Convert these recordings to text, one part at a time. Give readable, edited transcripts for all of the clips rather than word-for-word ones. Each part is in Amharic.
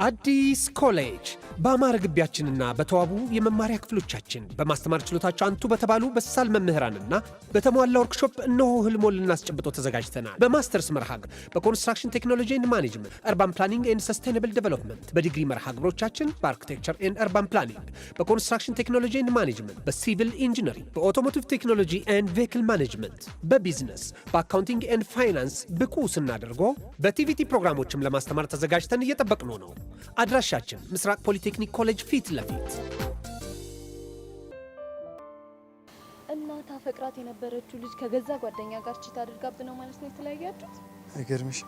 አዲስ ኮሌጅ በአማረ ግቢያችንና በተዋቡ የመማሪያ ክፍሎቻችን፣ በማስተማር ችሎታቸው አንቱ በተባሉ በሳል መምህራንና በተሟላ ወርክሾፕ እነሆ ህልሞን ልናስጨብጦ ተዘጋጅተናል። በማስተርስ መርሃ ግብር በ construction technology and management፣ urban planning and sustainable development፣ በዲግሪ መርሃ ግብሮቻችን በ architecture and urban planning፣ በ construction technology and management፣ በ civil engineering፣ በ automotive technology and vehicle management፣ በ business፣ በ accounting and finance ብቁ ስናደርጎ በ TVET ፕሮግራሞችም ለማስተማር ተዘጋጅተን እየጠበቅነው ነው። አድራሻችን ምስራቅ ፖሊቴክኒክ ኮሌጅ ፊት ለፊት። እና ታፈቅራት የነበረችው ልጅ ከገዛ ጓደኛ ጋር cheat አድርጋብህ ነው ማለት ነው የተለያያችሁት? አይገርምሽ?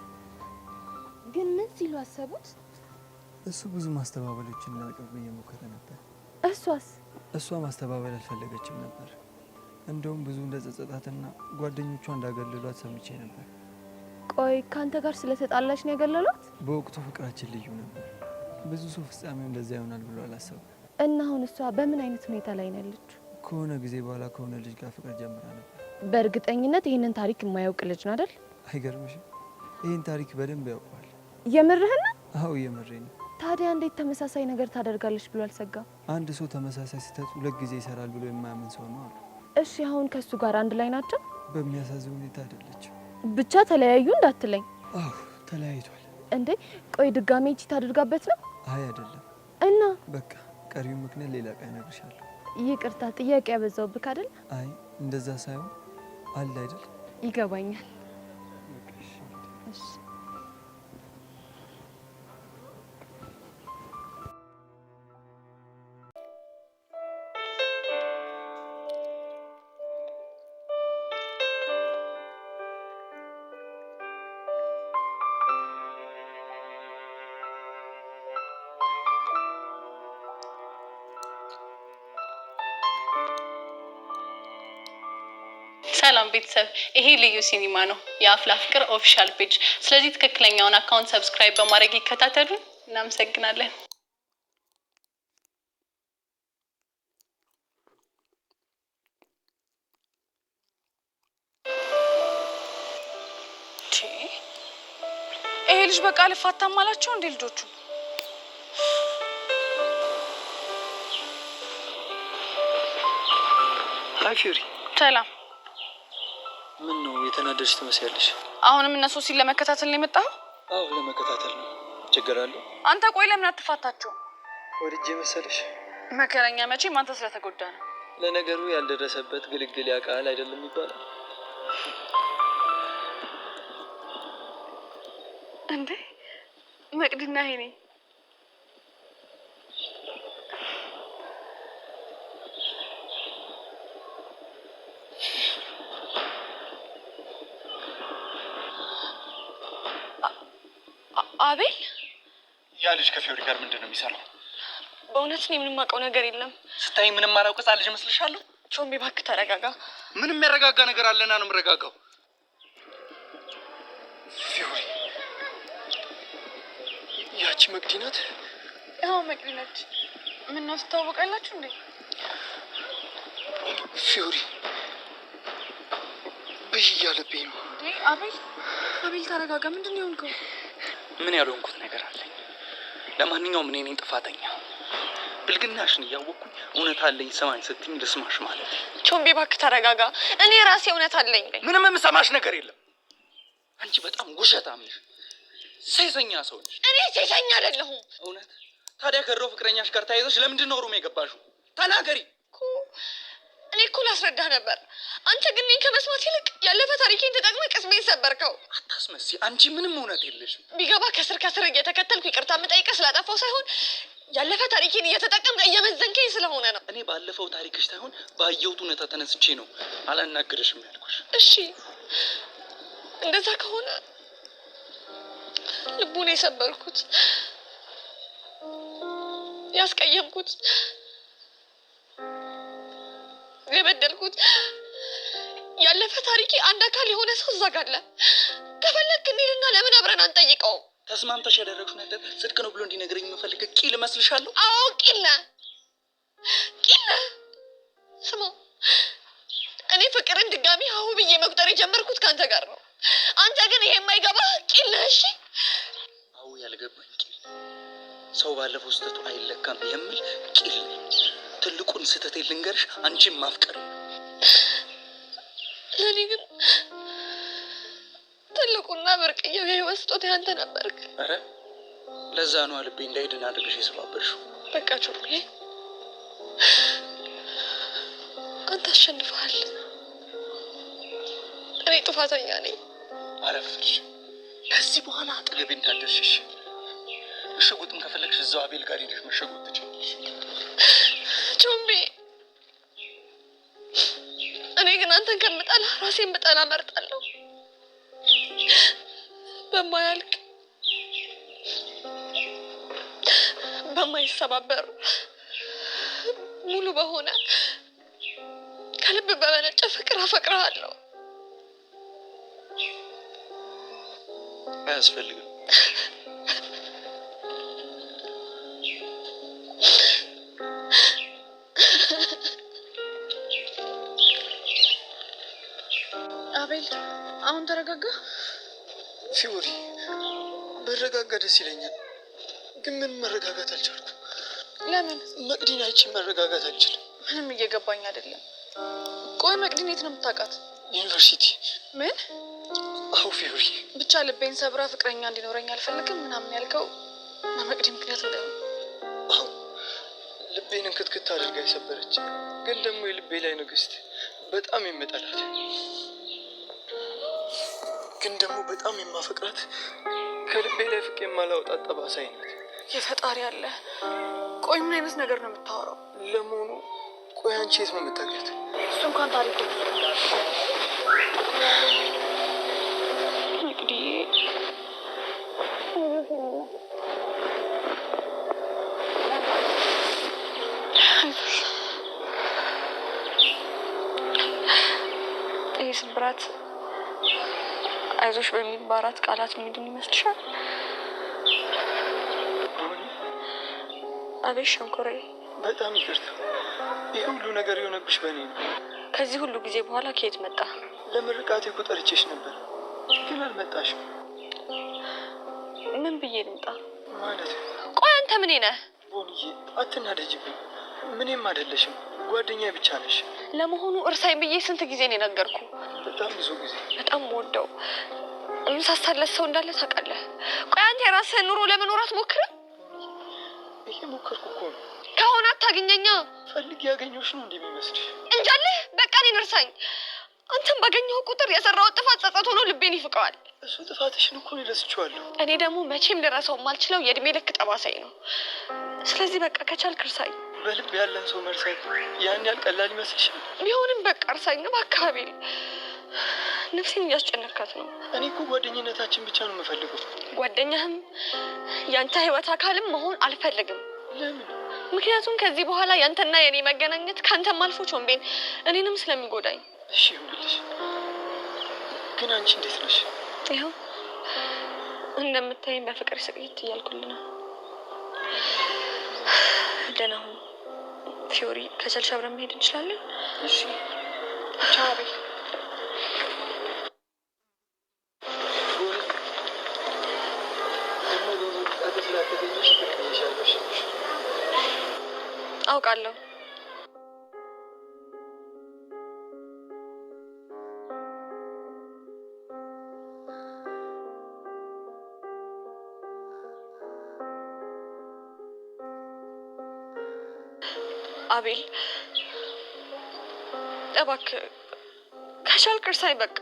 ግን ምን ሲሉ አሰቡት? እሱ ብዙ ማስተባበሎችን ሊያቀርብ እየሞከረ ነበር። እሷስ? እሷ ማስተባበል አልፈለገችም ነበር። እንደውም ብዙ እንደጸጸታትና ጓደኞቿ እንዳገለሏት ሰምቼ ነበር። ቆይ፣ ከአንተ ጋር ስለተጣላች ነው ያገለሏት? በወቅቱ ፍቅራችን ልዩ ነበር። ብዙ ሰው ፍጻሜው እንደዛ ይሆናል ብሎ አላሰብም። እና አሁን እሷ በምን አይነት ሁኔታ ላይ ነው ያለችው? ከሆነ ጊዜ በኋላ ከሆነ ልጅ ጋር ፍቅር ጀምራ ነበር። በእርግጠኝነት ይህንን ታሪክ የማያውቅ ልጅ ነው አይደል? አይገርምሽም? ይህን ታሪክ በደንብ ያውቀዋል። የምርህን ነው? አዎ፣ የምሬ ነው። ታዲያ እንዴት ተመሳሳይ ነገር ታደርጋለች ብሎ አልሰጋም? አንድ ሰው ተመሳሳይ ስህተት ሁለት ጊዜ ይሰራል ብሎ የማያምን ሰው ነው አሉ። እሺ፣ አሁን ከእሱ ጋር አንድ ላይ ናቸው? በሚያሳዝን ሁኔታ አይደለችም። ብቻ ተለያዩ እንዳትለኝ። አዎ፣ ተለያይቷል። እንዴ ቆይ፣ ድጋሜ cheat አድርጋበት ነው? አይ፣ አይደለም። እና? በቃ ቀሪው ምክንያት ሌላ ቀን እነግርሻለሁ። ይቅርታ፣ ጥያቄ ያበዛውብክ አይደል? አይ፣ እንደዛ ሳይሆን አለ አይደል? ይገባኛል። በቃ እሺ። እሺ። ሰላም ቤተሰብ፣ ይሄ ልዩ ሲኒማ ነው፣ የአፍላ ፍቅር official page። ስለዚህ ትክክለኛውን account subscribe በማድረግ ይከታተሉን። እናመሰግናለን። ይሄ ልጅ በቃ አልፋታም አላቸው እንዴ ልጆቹ? Hi ፊዮሪ። ሰላም። ምን ነው፣ የተናደድሽ ትመስያለሽ? አሁንም እነሱ ሲል ለመከታተል ነው የመጣኸው? አዎ፣ ለመከታተል ነው። ችግር አለው? አንተ ቆይ፣ ለምን አትፋታቸው? ወድጄ መሰለሽ? መከረኛ፣ መቼም አንተ ስለተጎዳ ነው። ለነገሩ ያልደረሰበት ግልግል ያውቃል አይደለም ይባላል። እንዴ መቅዲና ሄኔ። አቤል። ያ ልጅ ከፊዮሪ ጋር ምንድን ነው የሚሰራው? በእውነት እኔ ምንም አውቀው ነገር የለም። ስታይ ምንም አላውቅ ህጻን ልጅ እመስልሻለሁ? ቾምቤ፣ እባክህ ተረጋጋ። ምንም የሚያረጋጋ ነገር አለና ነው የምረጋጋው? ፊዮሪ፣ ያቺ መቅዲ ናት። ያው መቅዲ ነች። ምነው፣ ትተዋወቃላችሁ እንዴ? ፊዮሪ፣ ብይ እያለብኝ ነው። እንዴ አቤል፣ አቤል ተረጋጋ። ምንድን ነው የሆንከው? ምን ያልሆንኩት ነገር አለኝ? ለማንኛውም እኔ ነኝ ጥፋተኛ። ብልግናሽን እያወቅኩኝ እውነት አለኝ ስማኝ ስትኝ ልስማሽ ማለት ነው። ቾምቤ፣ እባክህ ተረጋጋ። እኔ ራሴ እውነት አለኝ። ምንም የምሰማሽ ነገር የለም። አንቺ በጣም ውሸታም ነሽ፣ ሴሰኛ ሰው ነሽ። እኔ ሴሰኛ አይደለሁም። እውነት? ታዲያ ከድሮ ፍቅረኛሽ ጋር ተያይዘሽ ለምንድን ነው room የገባሽው? ተናገሪ። እኮ እኔ እኮ ላስረዳህ ነበር። አንተ ግን እኔን ከመስማት ይልቅ ያለፈ ታሪኬን ተጠቅመህ ቅስሜን ሰበርከው። አታስመስይ። አንቺ ምንም እውነት የለሽም። ቢገባ ከስር ከስር እየተከተልኩ ይቅርታ የምጠይቅህ ስላጠፋው ሳይሆን ያለፈ ታሪኬን እየተጠቀምክ እየመዘንከኝ ስለሆነ ነው። እኔ ባለፈው ታሪክሽ ሳይሆን ባየሁት እውነታ ተነስቼ ነው አላናግርሽም ያልኩሽ። እሺ፣ እንደዛ ከሆነ ልቡን የሰበርኩት፣ ያስቀየምኩት፣ የበደልኩት፣ ያለፈ ታሪኬ አንድ አካል የሆነ ሰው እዛ ጋር አለ። ከፈለግክ እንሂድና ለምን አብረን አንጠይቀውም? ተስማምተሽ ያደረግሽው ነገር ጽድቅ ነው ብሎ እንዲነግረኝ የምፈልግ ቂል እመስልሻለሁ? አዎ፣ ቂል ነህ፣ ቂል ነህ። ስማ፣ እኔ ፍቅርን ድጋሚ ሀሁ ብዬ መቁጠር የጀመርኩት ከአንተ ጋር ነው። አንተ ግን ይሄ የማይገባ ቂል ነህ። እሺ። አዎ፣ ያልገባኝ ቂል። ሰው ባለፈው ስህተቱ አይለካም የምል ቂል ነኝ። ትልቁን ስህተቴ ልንገርሽ፣ አንቺን ማፍቀር ነው። ለእኔ ግን ትልቁና ብርቅዬው የህይወት ስጦታ ያንተ ነበርክ። ኧረ ለዛ ነው ልቤ እንዳይድን አድርገሽ የሰባበርሽው። በቃ ቾምቤ፣ አንተ አሸንፈሃል። እኔ ጥፋተኛ ነኝ። አረፍሽ። ከዚህ በኋላ አጠገቤ እንዳትደርሺ። መሸጎጥም ከፈለግሽ እዛው አቤል ጋር ሄደሽ መሸጎጥ ትችላለሽ። ቾምቤ፣ እኔ ግን አንተን ከምጠላ ራሴን ብጠላ እመርጣለሁ። በማያልቅ በማይሰባበር ሙሉ በሆነ ከልብ በመነጨ ፍቅር አፈቅርሃለሁ። አያስፈልግም። አቤል አሁን ተረጋጋ። ፊዮሪ፣ ብረጋጋ ደስ ይለኛል፣ ግን ምን መረጋጋት አልቻልኩም። ለምን? መቅዲን አይቼ መረጋጋት አልችልም። ምንም እየገባኝ አይደለም። ቆይ መቅዲን የት ነው የምታውቃት? ዩኒቨርሲቲ። ምን? አዎ ፊዮሪ፣ ብቻ ልቤን ሰብራ ፍቅረኛ እንዲኖረኝ አልፈልግም ምናምን ያልከው በመቅዲ ምክንያት እንዳይሆን። አዎ ልቤን እንክትክት አድርጋ የሰበረች ግን ደግሞ የልቤ ላይ ንግስት፣ በጣም የምጠላት ግን ደግሞ በጣም የማፈቅራት ከልቤ ላይ ፍቅ የማላወጣት ጠባሳይ ናት። የፈጣሪ አለ። ቆይ ምን አይነት ነገር ነው የምታወራው? ለመሆኑ ቆይ አንቺ የት ነው የምታውቂያት? እሱ እንኳን ታሪኩ መቅዲዬ፣ አይዞሽ። ይህ ስብራት አይዞሽ በሚል በአራት ቃላት የሚድን ይመስልሻል? ቦኒ፣ አቤት ሸንኮሬ፣ በጣም ይቅርታ። ይህ ሁሉ ነገር የሆነብሽ በእኔ ነው። ከዚህ ሁሉ ጊዜ በኋላ ከየት መጣ? ለምርቃቴ እኮ ጠርቼሽ ነበር፣ ግን አልመጣሽም። ምን ብዬ ልምጣ? ማለት ቆይ አንተ ምን ነህ? ቦኒዬ፣ አትናደጅብኝ። ምንም አይደለሽም፣ ጓደኛ ብቻ ነሽ። ለመሆኑ እርሳኝ ብዬ ስንት ጊዜ ነው የነገርኩ? በጣም ብዙ ጊዜ። በጣም ወደው የምሳሳለት ሰው እንዳለ ታውቃለህ። ቆይ አንተ የራስህን ኑሮ ለመኖር አትሞክርም? እየሞከርኩ እኮ ነው። ከሆነ አታግኘኛ። ፈልጌ ያገኘሁሽ ነው እንዲህ የሚመስልሽ? እንጃልህ። በቃ እኔን እርሳኝ። አንተም ባገኘሁ ቁጥር የሰራው ጥፋት ጸጸት ሆኖ ልቤን ይፍቀዋል። እሱ ጥፋትሽን እኮ እኔ ረስቼዋለሁ። እኔ ደግሞ መቼም ልረሳው የማልችለው የእድሜ ልክ ጠባሳይ ነው። ስለዚህ በቃ ከቻልክ እርሳኝ። በልብ ያለን ሰው መርሳት ያን ያህል ቀላል ይመስልሻል? ቢሆንም በቃ እርሳኝ እባክህ አቤል። ነፍሴን እያስጨነካት ነው። እኔ እኮ ጓደኝነታችን ብቻ ነው የምፈልገው። ጓደኛህም ያንተ ህይወት አካልም መሆን አልፈልግም። ለምን? ምክንያቱም ከዚህ በኋላ ያንተና የኔ መገናኘት ከአንተም አልፎ ቾምቤን እኔንም ስለሚጎዳኝ። እሺ ይሁንልሽ። ግን አንቺ እንዴት ነሽ? ይኸው እንደምታይኝ በፍቅር ስቅይት እያልኩልህ ነው። ደህና ሁን ፊዮሪ። ከቻልሽ አብረን መሄድ እንችላለን። እሺ ቻው አቤል። ቦኒ፣ ደግሞ በምርቃቴ ስላልተገኘሽ ይቅር ብዬሻለሁ። እሺ? አውቃለሁ። አቤል እባክህ ከቻልክ እርሳኝ በቃ።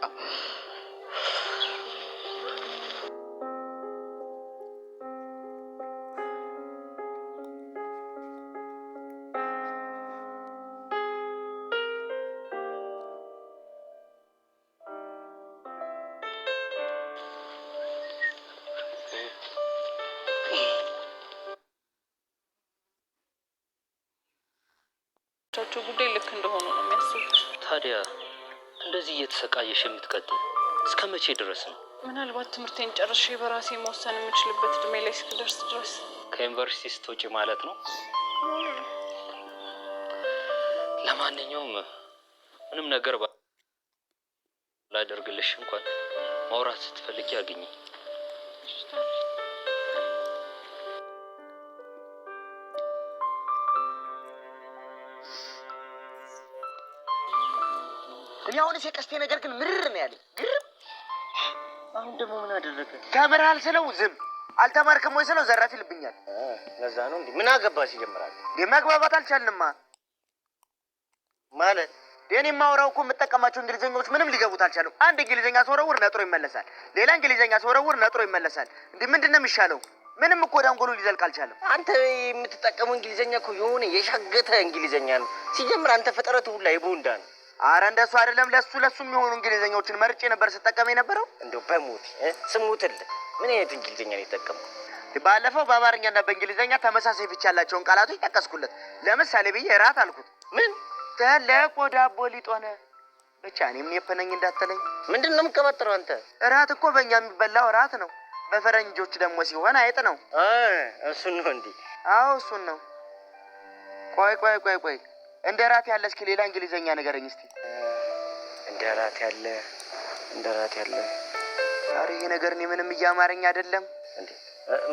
ቻቸው ጉዳይ ልክ እንደሆኑ ነው የሚያስቡት። ታዲያ እንደዚህ እየተሰቃየሽ የምትቀጥል እስከ መቼ ድረስ ነው? ምናልባት ትምህርቴን ጨርሼ በራሴ መወሰን የምችልበት እድሜ ላይ እስክደርስ ድረስ። ከዩኒቨርሲቲ ስትወጪ ማለት ነው። ለማንኛውም ምንም ነገር ባላደርግልሽ እንኳን ማውራት ስትፈልጊ አግኚኝ። እኔ አሁንስ የቀስቴ ነገር ግን ምርር ነው ያለኝ። ግርም። አሁን ደግሞ ምን አደረገ? ተምረሃል ስለው ዝም፣ አልተማርክም ወይ ስለው ዘራፍ ይልብኛል። ለዛ ነው እንዴ? ምን አገባ ሲጀምራል? መግባባት አልቻልንማ። ማለት እኔ የማወራው እኮ የምጠቀማቸው እንግሊዝኛዎች ምንም ሊገቡት አልቻሉም። አንድ እንግሊዝኛ ስወረውር ነጥሮ ይመለሳል፣ ሌላ እንግሊዝኛ ስወረውር ነጥሮ ይመለሳል። እንዴ ምንድን ነው የሚሻለው? ምንም እኮ ወደ አንጎሉ ሊዘልቅ አልቻለም። አንተ የምትጠቀመው እንግሊዝኛ እኮ የሆነ የሻገተ እንግሊዝኛ ነው። ሲጀምር አንተ ፍጥረቱ ሁላ የቦንዳ ነው። አረ እንደሱ አይደለም። ለሱ ለሱ የሚሆኑ እንግሊዝኛዎችን መርጬ ነበር ስጠቀም የነበረው። እንደው በሞት ስሞትልህ ምን አይነት እንግሊዝኛ ነው የተጠቀመው? ባለፈው በአማርኛና በእንግሊዝኛ ተመሳሳይ ፍቺ ያላቸውን ቃላቶች ጠቀስኩለት። ለምሳሌ ብዬ እራት አልኩት። ምን ተለቆ ዳቦ ሊጥ ሆነ። ብቻ እኔም የፈነኝ እንዳትለኝ። ምንድን ነው የምትቀባጥረው አንተ? እራት እኮ በእኛ የሚበላው እራት ነው። በፈረንጆች ደግሞ ሲሆን አይጥ ነው። እሱን ነው እንዴ? አዎ እሱን ነው። ቆይ ቆይ ቆይ ቆይ እንደ እራት ያለ እስኪ ሌላ እንግሊዘኛ ንገረኝ እስቲ። እንደ እራት ያለ እንደ እራት ያለ። ኧረ ይሄ ነገር እኔ ምንም እያማረኝ አይደለም። እንዴ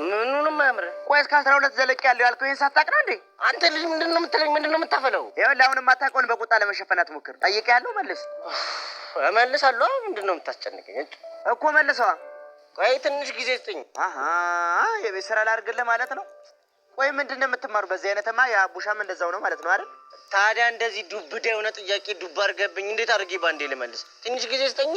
ምኑንም አያምርህ። ቆይ እስከ 12 ዘለቅ ያለው ያልከው ይሄን ሳታውቅ ነው እንዴ? አንተ ልጅ ምንድን ነው የምትለኝ? ምንድን ነው የምታፈለው? ይኸውልህ አሁን የማታውቀውን በቁጣ ለመሸፈን አትሞክር። ጠይቄ ያለው መልስ። እመልሳለሁ። ምንድን ነው የምታስጨንቀኝ እኮ? መልሰዋ። ቆይ ትንሽ ጊዜ ስጥኝ። አሀ የቤት ስራ ላድርግልህ ማለት ነው። ቆይ ምንድን ነው የምትማሩ? በዚህ አይነትማ የአቡሻም እንደዛው ነው ማለት ነው አይደል? ታዲያ እንደዚህ ዱብዳ የሆነ ጥያቄ ዱብ አድርገብኝ እንዴት አድርጌ ባንዴ ልመልስ? ትንሽ ጊዜ ስጠኛ።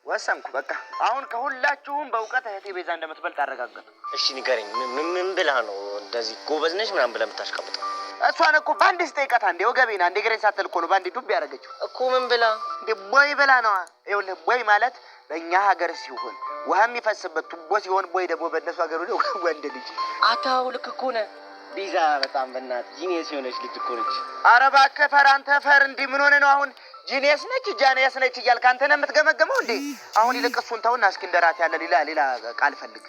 ወሰንኩ በቃ። አሁን ከሁላችሁም በእውቀት እህቴ ቤዛ እንደምትበልጥ አረጋገጥኩ። እሺ ንገረኝ፣ ምን ብለህ ነው እንደዚህ ጎበዝ ነች ምናምን ብለህ የምታሽቀብጠው? እሷን እኮ በአንዴ ስጠይቃት አንዴ ወገቤን አንዴ እግሬን ሳትል እኮ ነው በአንዴ ዱብ ያደረገችው እኮ። ምን ብላ እንዴ? ቦይ ብላ ነዋ። ይኸውልህ ቦይ ማለት በእኛ ሀገር ሲሆን ውሃ የሚፈስበት ቱቦ ሲሆን፣ ቦይ ደግሞ በእነሱ ሀገር ወንድ ልጅ። አታው ልክ እኮ ነህ ቤዛ። በጣም በእናትህ genius የሆነች ልጅ እኮ ነች። ኧረ እባክህ ፈር፣ አንተ ፈር። እንዲህ ምን ሆነህ ነው አሁን? genius ነች ጃኒየስ ነች እያልክ አንተ ነህ የምትገመገመው እንዴ? አሁን ይልቅ እሱን ተውና እስኪ እንደራት ያለ ሌላ ሌላ ቃል ፈልግ።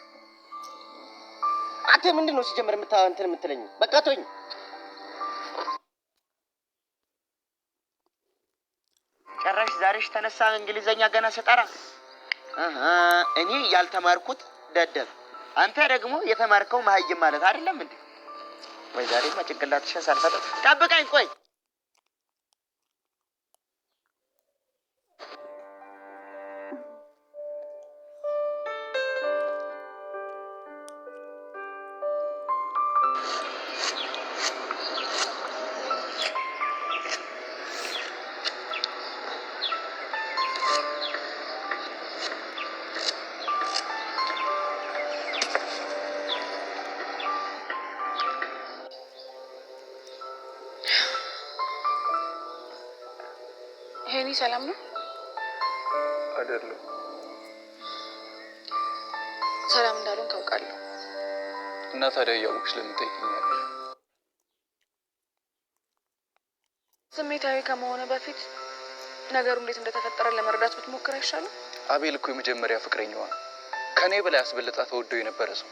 አንተ ምንድን ነው ሲጀምር እንትን የምትለኝ? በቃ ተወኝ። ጨራሽ ዛሬሽ ተነሳ እንግሊዘኛ ገና ስጠራ። እኔ ያልተማርኩት ደደብ፣ አንተ ደግሞ የተማርከው መሀይም ማለት አይደለም እንዴ? ወይ ዛሬማ ጭንቅላትሽን ሳልፈጥር ጠብቀኝ። ቆይ ሄኒ ሰላም ነው አይደለም? ሰላም እንዳልሆን ታውቃለሁ። እና ታዲያ እያወቅሽ ለምን ትጠይቂኛለሽ? ስሜታዊ ከመሆነ በፊት ነገሩ እንዴት እንደተፈጠረ ለመረዳት ብትሞክር አይሻልም? አቤል እኮ የመጀመሪያ ፍቅረኛዋ ነው። ከኔ በላይ አስበልጣ ተወደው የነበረ ሰው።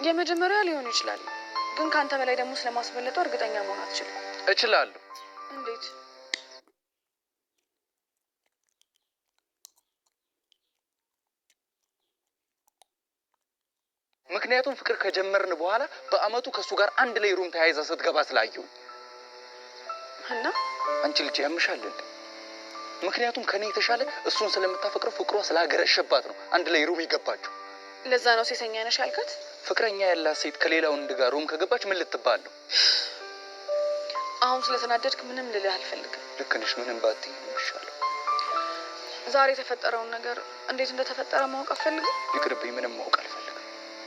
የመጀመሪያ ሊሆን ይችላል፣ ግን ከአንተ በላይ ደግሞ ስለማስበለጠው እርግጠኛ መሆን አትችልም። እችላለሁ። እንዴት? ምክንያቱም ፍቅር ከጀመርን በኋላ በአመቱ ከእሱ ጋር አንድ ላይ room ተያይዛ ስትገባ ስላየው እና አንቺ ልጅ ያምሻል እንዴ? ምክንያቱም ከኔ የተሻለ እሱን ስለምታፈቅረው ፍቅሯ ስላገረሸባት ነው አንድ ላይ room የገባችው። ለዛ ነው ሴሰኛ ነሽ ያልካት? ፍቅረኛ ያላት ሴት ከሌላ ወንድ ጋር room ከገባች ምን ልትባል ነው? አሁን ስለተናደድክ ምንም ልልህ አልፈልግም። ልክ ነሽ። ምንም ባትይኝ ነው የሚሻለው። ዛሬ የተፈጠረውን ነገር እንዴት እንደተፈጠረ ማወቅ አትፈልግም? ይቅርብኝ። ምንም ማወቅ አልፈልግም።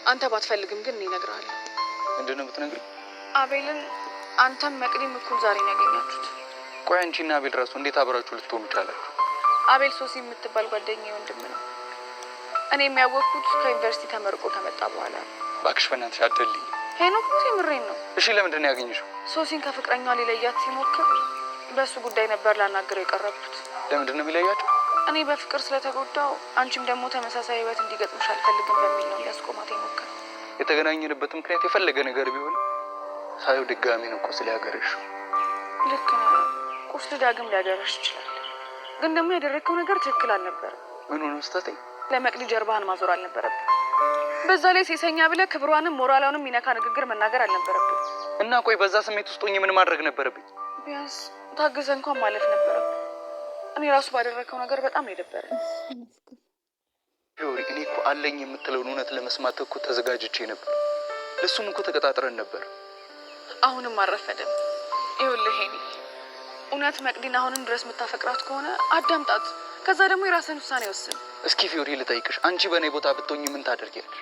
አንተ ባትፈልግም ግን እኔ እነግርሃለሁ። ምንድን ነው የምትነግሪኝ? አቤልን አንተም መቅዲም እኩል ዛሬ ነው ያገኛችሁት። ቆይ አንቺና አቤል ራሱ እንዴት አብራችሁ ልትሆኑ ቻላችሁ? አቤል ሶሲ የምትባል ጓደኛዬ ወንድም ነው። እኔ የሚያወቅኩት ከዩኒቨርሲቲ ተመርቆ ከመጣ በኋላ ነው። እባክሽ በእናትሽ አትደልይኝ። ሄኖክ ሙት የምሬን ነው። እሺ ለምንድን ነው ያገኘሽው? ሶሲን ከፍቅረኛዋ ሊለያት ሲሞክር በእሱ ጉዳይ ነበር ላናግረው የቀረብኩት። ለምንድን ነው የሚለያቸው? እኔ በፍቅር ስለተጎዳው አንቺም ደግሞ ተመሳሳይ ህይወት እንዲገጥምሽ አልፈልግም በሚል ነው ሊያስቆማት የሞከረው። የተገናኘንበት ምክንያት የፈለገ ነገር ቢሆን ሳየው ድጋሚ ነው ቁስል ያገረሽው። ልክ ነህ። ቁስል ዳግም ሊያገረሽ ይችላል። ግን ደግሞ ያደረግከው ነገር ትክክል አልነበረም። ምን ሆነ ስህተቴ? ለመቅዲ ጀርባህን ማዞር አልነበረብን። በዛ ላይ ሴሰኛ ብለህ ክብሯንም ሞራሏንም የሚነካ ንግግር መናገር አልነበረብን። እና ቆይ በዛ ስሜት ውስጥ ሆኜ ምን ማድረግ ነበረብኝ? ቢያንስ ታግዘህ እንኳን ማለፍ ነበረብን። እኔ ራሱ ባደረግከው ነገር በጣም ነው የደበረኝ። ፊዮሪ፣ እኔ እኮ አለኝ የምትለውን እውነት ለመስማት እኮ ተዘጋጅቼ ነበር። ለሱም እኮ ተቀጣጥረን ነበር። አሁንም አልረፈደም። ይኸውልህ ሄኒ፣ እውነት መቅዲን አሁንም ድረስ የምታፈቅራት ከሆነ አዳምጣት። ከዛ ደግሞ የራስህን ውሳኔ ወስን። እስኪ ፊዮሪ ልጠይቅሽ፣ አንቺ በእኔ ቦታ ብትሆኚ ምን ታደርጊያለሽ?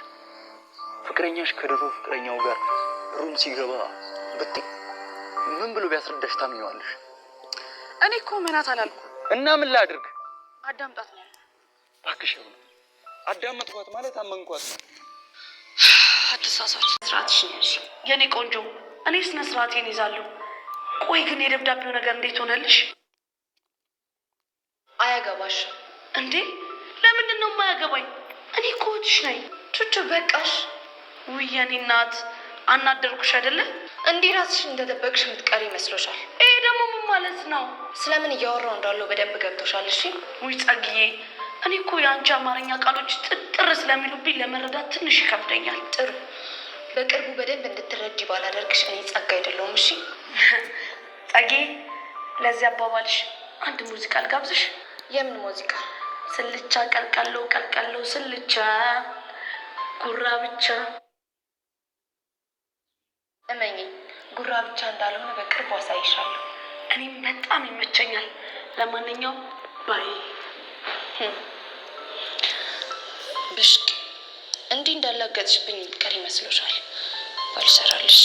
ፍቅረኛሽ ከድሮ ፍቅረኛው ጋር room ሲገባ ብትይ ምን ብሎ ቢያስረዳሽ ታምኚዋለሽ? እኔ እኮ መናት አላልኩም። እና ምን ላድርግ? አዳምጣት ነው ያልኩህ። እባክሽ ይሁን፣ አዳመጥኳት ማለት አመንኳት ነው። አትሳሳት። ስርዓትሽን ያዥ የኔ ቆንጆ። እኔ ስነ ስርዓቴን ይዛለሁ። ቆይ ግን የደብዳቤው ነገር እንዴት ሆነልሽ? አያገባሽ እንዴ? ለምንድን ነው የማያገባኝ? እኔ እኮ እህትሽ ነኝ። ቹቹ በቃሽ። ውይ የኔ እናት አናደርኩሽ አይደለ? እንዲህ ራስሽ እንደደበቅሽ የምትቀሪ ይመስሎሻል? ይሄ ደግሞ ምን ማለት ነው? ስለምን እያወራው እንዳለው በደንብ ገብቶሻል? እሺ ውይ ጸግዬ፣ እኔ እኮ የአንቺ አማርኛ ቃሎች ጥጥር ስለሚሉብኝ ለመረዳት ትንሽ ይከብደኛል። ጥሩ፣ በቅርቡ በደንብ እንድትረጂ ባላደርግሽ እኔ ጸጋ አይደለሁም። እሺ ጸጌ፣ ለዚህ አባባልሽ አንድ ሙዚቃ ልጋብዝሽ። የምን ሙዚቃ? ስልቻ ቀልቀሎ ቀልቀሎ ስልቻ ጉራ ብቻ። እመኚኝ፣ ጉራ ብቻ እንዳልሆነ በቅርቡ አሳይሻለሁ። እኔም በጣም ይመቸኛል። ለማንኛውም bye። ብሽቅ፣ እንዲህ እንዳላገጥሽብኝ የምትቀሪ ይመስሎሻል? ባልሰራልሽ።